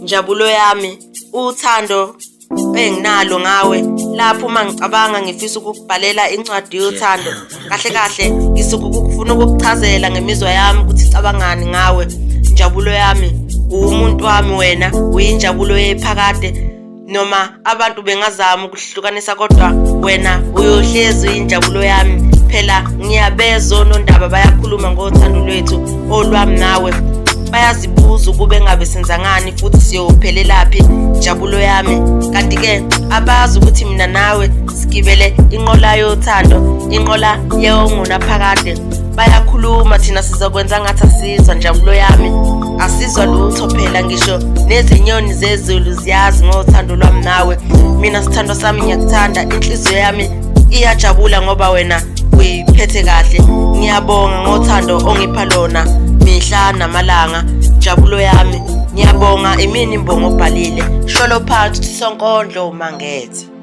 Njabulo yami, uthando enginalo ngawe lapho uma ngicabanga ngifisa ukukubhalela incwadi yothando. Kahle kahle ngisuke ukufuna ukukuchazela ngemizwa yami ukuthi icabangani ngawe. Njabulo yami, uwumuntu wami wena, uyinjabulo yephakade. Noma abantu bengazama ukuhlukanisa kodwa wena uyohlezi uyinjabulo yami. Phela ngiyabezwa onondaba bayakhuluma ngothando lwethu olwami nawe. Bayazibuza ukube ngabe senza ngani futhi siyophelelaphi njabulo yami. Kanti-ke abazi ukuthi mina nawe sigibele inqola yothando, inqola yongunaphakade. Bayakhuluma thina sizokwenza ngathi asizwa njabulo yami. Asizwa lutho phela ngisho nezinyoni zezulu ziyazi ngothando lwami nawe. Mina sithandwa sami ngiyakuthanda, inhliziyo yami iyajabula ngoba wena uyiphethe kahle. Ngiyabonga ngothando ongipha lona mihla namalanga, njabulo yami. Ngiyabonga imini imbongo obhalile. Sholo phansi uthi sonkondlo mangethe.